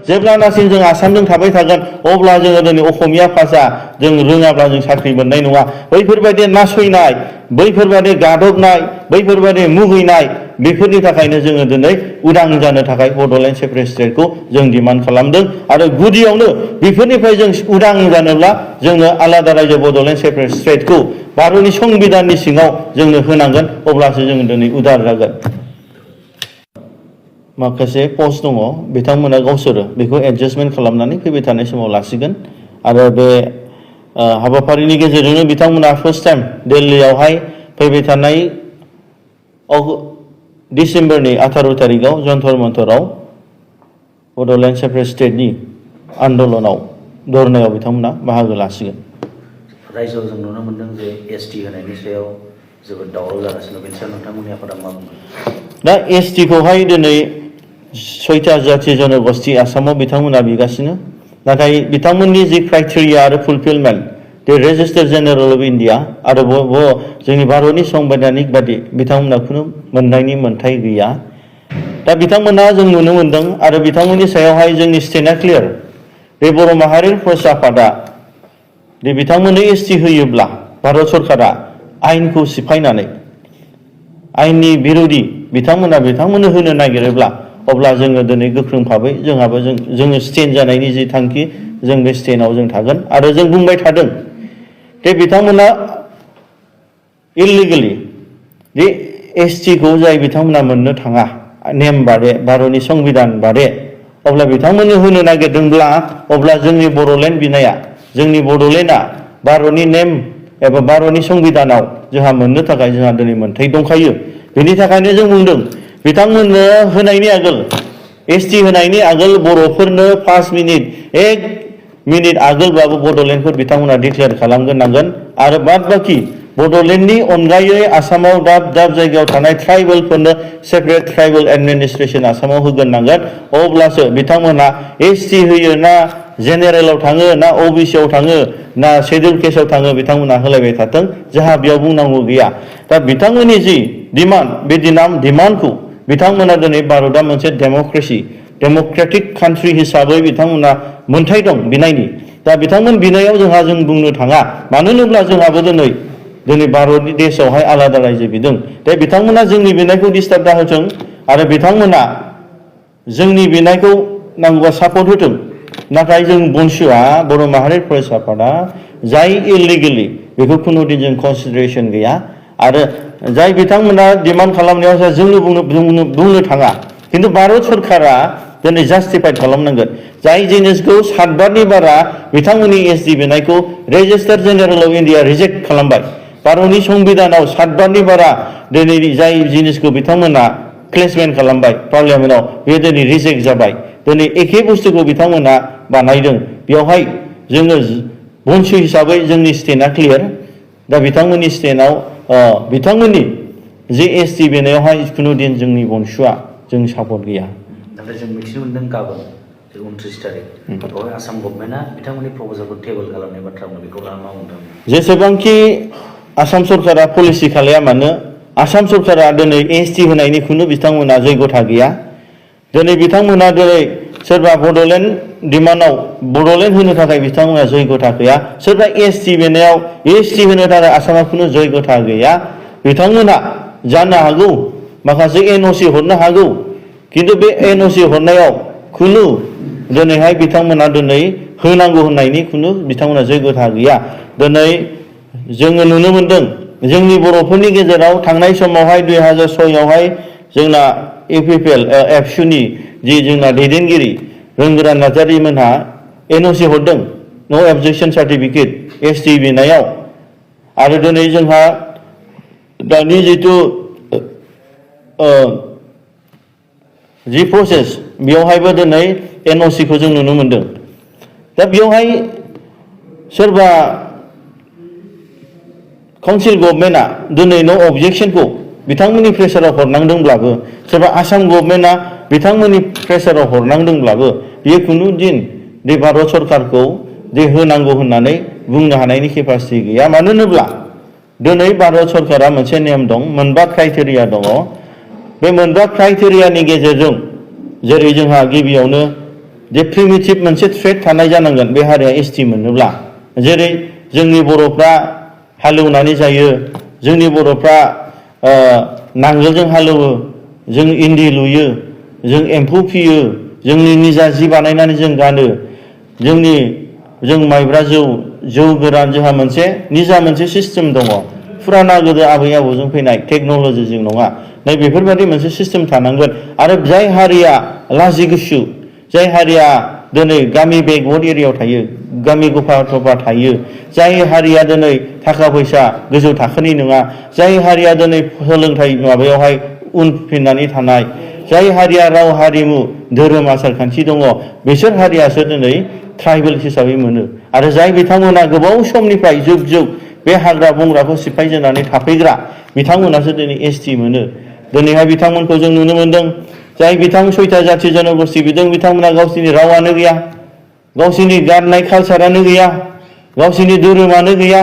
जेब्लानासिम जों आसामजों थाबाय थागोन अब्ला जोङो दिनै असमिया भाषा जों रोङाब्ला जों साख्रि मोननाय नङा बैफोरबायदि नासयनाय बैफोरबायदि गादबनाय बैफोरबायदि मुगैनाय बेफोरनि थाखायनो जोङो दिनै उदां जानो थाखाय बड'लेण्ड सेपारेट स्टेटखौ जों डिमान्ड खालामदों आरो गुदियावनो बेफोरनिफ्राय जों उदां जानोब्ला जोंनो आलादा रायजो बड'लेण्ड सेपारेट स्टेटखौ भारतनि संबिधाननि सिङाव जोंनो होनांगोन अब्लासो जों दिनै उदार जागोन माखासे पस्ट दङ बिथांमोना गावसोरो बेखौ एडजास्टमेन्ट खालामनानै फैबाय थानाय समाव लासिगोन आरो बे हाबाफारिनि गेजेरजोंनो बिथांमोना फार्स्ट टाइम दिल्लीयावहाय फैबाय थानाय डिसेम्बरनि 18 तारिखआव जन्तर मन्तराव बड'लेण्ड सेपारेट स्टेटनि आन्दलनाव धरनायाव बिथांमोना बाहागो लासिगोन रायजोआव जों नुनो मोनदों जे एसटि होनायनि सायाव जोबोद दावराव जागासिनो बेनि सायाव नोंथांमोननि आफादा मा बुङो दा एसटिखौहाय दिनै 6टा जाथि जनगोष्ठी आसामाव बिथांमोना बिगासिनो नाथाय बिथांमोननि जि क्राइटेरिया आरो fulfilment the registrar general of India आरो जोंनि भारतनि संबिधानिक बादि बिथांमोना खुनु मोननायनि मोन्थाय गैया दा बिथांमोना जों नुनो मोनदों आरो बिथांमोननि सायावहाय जोंनि स्टेटआ क्लियार बे बर' माहारि फरायसा आफादा दे बिथांमोननो एसटि होयोब्ला भारत सरकारा आयेनखौ सिफायनानै आयेननि बिरोधि बिथांमोननो होनो नागिरोब्ला अब्ला जोङो दिनै गोख्रों भाबै जोङो स्टेन्ड जानायनि जि थांखि जों बे स्टेन्डआव जों थागोन आरो जों बुंबाय थादों दे बिथांमोना इलिगेलि दे एसटिखौ जाय बिथांमोना मोननो थाङा नेम बादे भारतनि संबिधान बादे अब्ला बिथांमोननो होनो नागिरदोंब्ला अब्ला जोंनि बड'लेण्ड बिनाया जोंनि बड'लेण्डआ भारतनि नेम एबा भारतनि संबिधानाव जोंहा मोननो थाखाय जोंहा दिनै मोन्थाय दंखायो बेनि थाखायनो जों बुंदों बिथांमोननो होनायनि आगोल एसटि होनायनि आगोल बर'फोरनो 5 मिनिट 1 मिनिट आगोलबाबो बड'लेण्डखौ बिथांमोना डिक्लेयार खालामग्रोनांगोन आरो बाद बाखि बड'लेण्डनि अनगायै आसामाव दाब दाब जायगायाव थानाय ट्राइबेलफोरनो सेपारेट ट्राइबेल एडमिनिस्ट्रेसन आसामाव होग्रोनांगोन अब्लासो बिथांमोना एसटि होयो ना जेनेरेलाव थाङो ना अबिसिआव थाङो ना शेड्युल केसआव थाङो बिथांमोना होलायबाय थाथों जोंहा बेयाव बुंनांगौ गैया दा बिथांमोननि जि डिमान्ड बे डिमान्डखौ बिथांमोना दिनै भारतआ मोनसे डेम'क्रेटिक कान्ट्रि हिसाबै बिथांमोना मोन्थाय दं बिनायनि दा बिथांमोन बिनायाव जों बुंनो थाङा मानो होनोब्ला जोंहाबो दिनै भारतनि देशआवहाय आलादा रायजो बिदों दा बिथांमोना जोंनि बिनायखौ डिस्टार्ब दाहोथों आरो बिथांमोना जोंनि बिनायखौ नांगौबा सापर्ट होथों नाथाय जों बनसुआ बर' माहारि फरायसा आफादा जाय इलिगेलि बेखौ खुनु दिन जों कनसिडारेसन गैया आरो जाय बिथांमोना डिमान्ड खालामनायाव जोंनो बुंनो थाङा खिन्थु भारत सरकारा दिनै जास्टिफाइड खालामनांगोन जाय जिनिसखौ 7 बारनि बारा बिथांमोननि एसडि बिनायखौ registrar general of India reject खालामबाय भारतनि संबिधानाव 7 बारनि बारा दिनै जाय जिनिसखौ बिथांमोना क्लेसमेन्ट खालामबाय पार्लियामेन्टआव बे दिनै रिजेक्ट जाबाय दिनै एखे बुस्थुखौ बिथांमोना बानायदों बेवहाय जोङो बनसु हिसाबै जोंनि स्टेटआ क्लियार दा बिथांमोननि स्टेटआव बिथांमोननि जे एसटि बिनायावहाय खुनु दिन जोंनि बनसुआ जों सापर्ट गैया नाथाय जों मिथिनो मोनदों गाबोन 29 तारिख बेवहाय आसाम गभर्नमेन्टआ बिथांमोननि प्रप'जालखौ टेबोल खालामनाय बाथ्रा बुंदों बेखौ मा बुंदों जेसेबांखि आसाम सरकारा पलिसि खालाया मानो आसाम सरकारा दिनै एसटि होनायनि खुनु बिथांमोना जयगथा गैया दिनै बिथांमोना दिनै सोरबा बड'लेण्ड डिमान्डआव बड'लेण्ड होनो थाखाय बिथांमोना जयगथा गैया सोरबा एसटि बिनायाव एसटि होनो थाखाय आसामा खुनु जयगथा गैया बिथांमोना जानो हागौ माखासे एनअसि हरनो हागौ खिन्थु बे एनअसि हरनायाव खुनु दिनैहाय बिथांमोना दिनै होनांगौ होननायनि खुनु बिथांमोना जयगथा गैया दिनै जोङो नुनो मोनदों जोंनि बर'फोरनि गेजेराव थांनाय समावहाय 2006आवहाय जोंना इउपिपिएल एबसुनि जि जोंना दैदेनगिरि रोंगोरा नार्जारि मोनहा एनअसि हरदों नो अबजेक्शन सार्टिफिकेट एसटि बिनायाव आरो दिनै जोंहा दानि जिथु जि प्रसेस बेवहायबो दिनै एनअसिखौ जों नुनो मोनदों दा बेवहाय सोरबा काउन्सिल गभर्नमेन्टआ दिनै नो अबजेक्शनखौ बिथांमोननि प्रेसाराव हरनांदोंब्लाबो सोरबा आसाम गभर्नमेन्टआ बिथांमोननि प्रेसाराव हरनांदोंब्लाबो बेयो खुनु दिन दे भारत सरकारखौ दे होनांगौ होननानै बुंनो हानायनि केपासिटि गैया मानो होनोब्ला दिनै भारत सरकारा मोनसे नेम दं मोनबा क्राइटेरिया दङ बे मोनबा क्राइटेरियानि गेजेरजों जेरै जोंहा गिबियावनो जे प्रिमिटिभ मोनसे ट्रेड थानाय जानांगोन बे हारिया एसटि मोनोब्ला। जेरै जोंनि बर'फ्रा हालेवनानै जायो, जोंनि बर'फ्रा नांगोलजों हालेवो, जों इन्दि लुयो, जों एम्फौ फियो, जोंनि निजा जि बानायनानै जों गानो, जों माइब्रा जौ गोरान जोंहा मोनसे निजा मोनसे सिस्टेम दङ। फुराना गोदो आबै आबौजों फैनाय टेक्न'लजिजों नङा। नै बेफोरबायदि मोनसे सिस्टेम थानांगोन। आरो जाय हारिया लाजि गुसु, जाय हारिया दिनै गामि बेकवार्ड एरियायाव थायो, गामि गफा थफा थायो, जाय हारिया दिनै थाखा फैसा गोजौ थाखोनि नङा, जाय हारिया दिनै सोलोंथाइ माबायावहाय उनफिननानै थानाय, जाय हारिया राव हारिमु धोरोम आसार खान्थि दङ, बिसोर हारियासो दिनै ट्राइबेल हिसाबै मोनो। आरो जाय बिथांमोना गोबाव समनिफ्राय जुग जुग बे हाग्रा बंग्राखौ सिफायजेननानै थाफैग्रा बिथांमोनासो दिनै एसटि मोनो। दिनैहाय बिथांमोनखौ जों नुनो मोनदों, जाय बिथां 6था जाथि जनगोष्ठी बिदों, बिथांमोना गावसिनि रावानो गैया, गावसिनि गाननाय कालसारानो गैया, गावसिनि धोरोमानो गैया,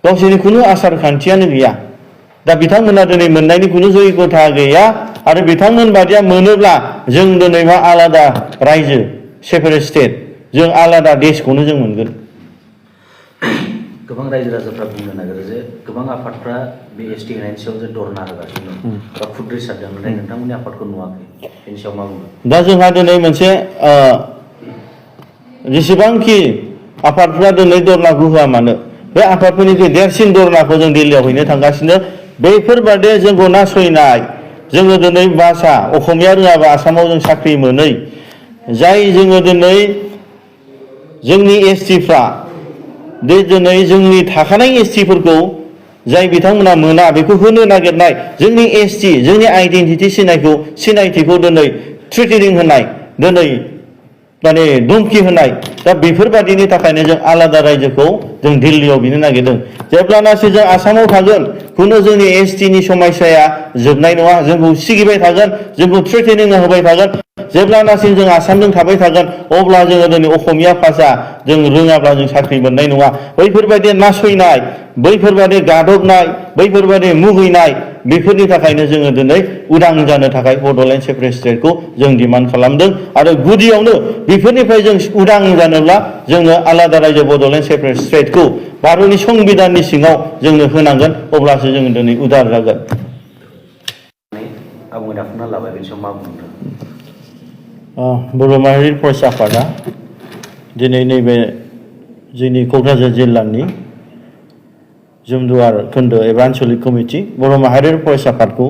गावसिनि खुनु आसार खान्थियानो गैया। दा बिथांमोना दिनै मोननायनि खुनु जयगथा गैया। आरो बिथांमोन बादिया मोनोब्ला जों दिनै मा आलादा रायजो, सेपारेट स्टेट, जों आलादा देशखौनो जों मोनगोन। गोबां रायजो राजाफ्रा बुंनो नागिरो जे गोबां आफादफ्रा बे एसटि होनायनि सायाव जे धरना होगासिनो दं बा खुद्रि सारदों, नाथाय नोंथांमोननि आफादखौ नुवाखै, बेनि सायाव मा बुंगोन? दा जोंहा दिनै मोनसे जेसेबांखि आफादफ्रा दिनै धरनाखौ होआ मानो, बे आफादफोरनिख्रुइ देरसिन धरनाखौ जों दिल्लीयाव हैनो थांगासिनो। बेफोरबादि जोंखौ नासयनाय, जोङो दिनै भाषा असमिया रोङाबा आसामाव जों साख्रि मोनै, जाय जोङो दिनै जोंनि एसटिफ्रा दिनै जोंनि थाखानाय एसटिफोरखौ जाय बिथांमोना मोना बेखौ होनो नागिरनाय, जोंनि एसटि जोंनि आइडेन्टिटि सिनायथिखौ दिनै थ्रेटेनिं होनाय, दिनै माने धमखि होनाय, दा बेफोरबादिनि थाखायनो जों आलादा रायजोखौ जों दिल्लीयाव बिनो नागिरदों। जेब्लानासि जों आसामाव थागोन, खुनु जोंनि एसटिनि समस्याया जोबनाय नङा, जोंखौ सिगिबाय थागोन, जोंखौ थ्रेटेनिं होबाय थागोन। जेब्लानासिम जों आसामजों थाबाय थागोन, अब्ला जोङो दिनै असमिया भाषा जों रोङाब्ला जों साख्रि मोननाय नङा। बैफोरबायदि नासयनाय, बैफोरबायदि गादबनाय, बैफोरबायदि मुगैनाय, बेफोरनि थाखायनो जोङो दिनै उदां जानो थाखाय बड'लेण्ड सेपारेट स्टेटखौ जों डिमान्ड खालामदों। आरो गुदियावनो बेफोरनिफ्राय जों उदां जानोब्ला जोङो आलादा रायजो बड'लेण्ड सेपारेट स्टेटखौ भारतनि संबिधाननि सिङाव जोंनो होनांगोन, अब्लासो जोङो दिनै उदार जागोन। आबुङै दाफुंना लाबाय, बेनि सायाव मा बुंदों? बर' माहारि फरायसा आफादा दिनै नैबे जोंनि क'क्राझार जिल्लानि जुमदुवार खोन्दो एबा आन्सलिक कमिटि बर' माहारियारि फरायसा आफादखौ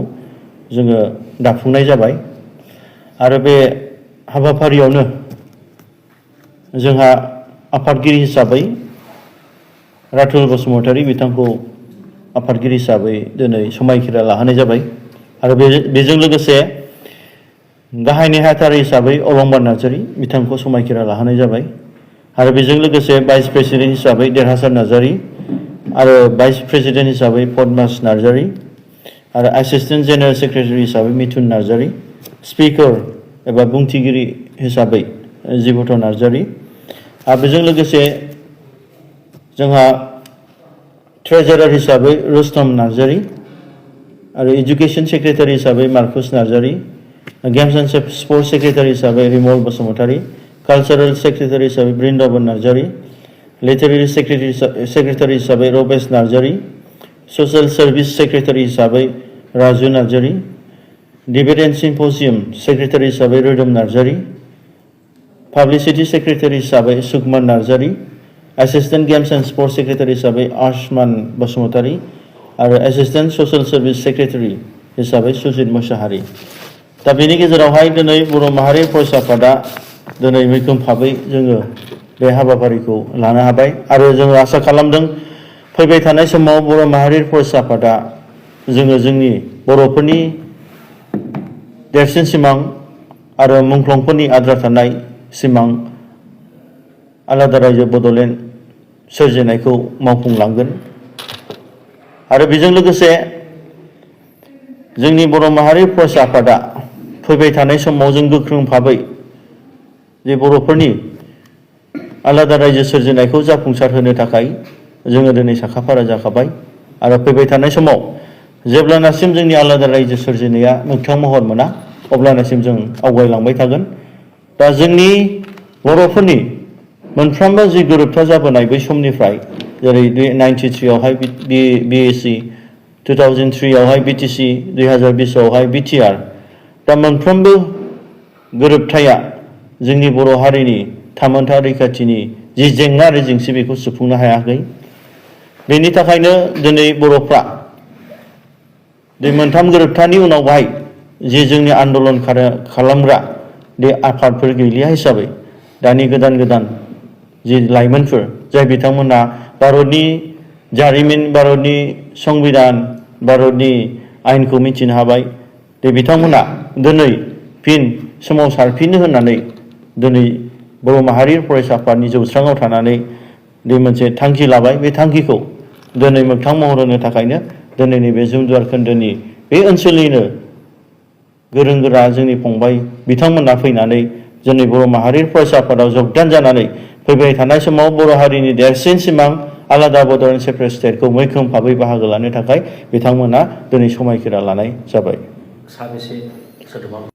जोङो दाफुंनाय जाबाय। आरो बे हाबाफारियावनो जोंहा आफादगिरि हिसाबै राथुल बसुमतारी बिथांखौ आफादगिरि हिसाबै दिनै समायखिरा लाहोनाय जाबाय। आरो बेजों लोगोसे गाहाय नेहाथारि हिसाबै अलंबार नार्जारी बिथांखौ समायखिरा लाहोनाय जाबाय। आरो बेजों लोगोसे भाइस प्रेसिडेन्ट हिसाबै देरहासार नार्जारी, आरो भाइस प्रेसिडेन्ट हिसाबै पद्मास नार्जारी, आरो एसिस्टेन्ट जेनेरेल सेक्रेटारि हिसाबै मिथुन नार्जारी, स्पिकार एबा बुंथिगिरि हिसाबै जिबथ नार्जारी, आरो बेजों लोगोसे जोंहा ट्रेजारार हिसाबै रुस्तम नार्जारी, आरो एजुकेशन सेक्रेटारि हिसाबै Marcus Narzary, games and sports secretary हिसाबै रिमल बसुमतारी, कालचारेल सेक्रेटारि हिसाबै बृन्दावन नार्जारी, लिटारेरि सेक्रेटारि हिसाबै Rabesh Narzary, social service secretary हिसाबै Raju Narzary, debate and symposium secretary हिसाबै रोदोम नार्जारी, पाब्लिसिटि सेक्रेटारि हिसाबै Sukumar Narzary, assistant games and sports secretary हिसाबै आयुष्मान बसुमतारी, आरो एसिस्टेन्ट ससियेल सार्भिस सेक्रेटारि हिसाबै सुजित मोसाहारि। दा बेनि गेजेरावहाय दिनै बर' माहारि फरायसा आफादा दिनै मैखोम भाबै जोङो बे हाबाफारिखौ लानो हाबाय। आरो जोङो आसा खालामदों फैबाय थानाय समाव बर' माहारि फरायसा आफादा जोङो जोंनि बर'फोरनि देरसिन सिमां आरो मुंख्लंफोरनि आद्रा थानाय सिमां आलादा रायजो बड'लेण्ड सोरजिनायखौ मावफुंलांगोन। आरो बेजों लोगोसे जोंनि बर' माहारि फरायसा आफादा फैबाय थानाय समाव जों गोख्रों भाबै जे बर'फोरनि आलादा रायजो सोरजिनायखौ जाफुंसार होनो थाखाय जोङो दिनै साखाफारा जाखाबाय। आरो फैबाय थानाय समाव जेब्लानासिम जोंनि आलादा रायजो सोरजिनाया मोगथां महर मोना अब्लानासिम जों आवगायलांबाय थागोन। दा जोंनि बर'फोरनि मोनफ्रोमबो जि गोरोबथा जाबोनाय बै समनिफ्राय जेरै 93आवहाय BAC 2003आवहाय BTC 2020आवहाय BTR दा मोनफ्रोमबो गोरोबथाया जोंनि बर' हारिनि थामोनथा रैखाथिनि जि जेंना आरो जेंसि बेखौ सुफुंनो हायाखै बेनि थाखायनो दिनै बर'फ्रा बे मोनथाम गोरोबथानि उनावहाय जे जोंनि आन्दलन खालामग्रा बे आफादफोर गैलिया हिसाबै दानि गोदान जि लाइमोनफोर जाय बिथांमोना भारतनि जारिमिन भारतनि संबिधान भारतनि आयेनखौ मिथिनो हाबाय दे बिथांमोना दिनै फिन सोमावसारफिननो होननानै दिनै बर' माहारि फरायसा आफादनि जौस्राङाव थानानै बे मोनसे थांखि लाबाय बे थांखिखौ दिनै मोगथां महर होनो थाखायनो दिनै नैबे जुमदुवार खोन्दोनि बे ओनसोलनिनो गोरों गोरा जोंनि फंबाय बिथांमोना फैनानै जोंनि बर' माहारि फरायसा आफादाव जगदान जानानै फैबाय थानाय समाव बर' हारिनि देरसिन सिमां आलादा बड'लेण्ड सेपारेट स्टेटखौ मैखोम भाबै बाहागो लानो थाखाय बिथांमोना दिनै समायखिरा लानाय जाबाय। साबेसे सोद्रोमा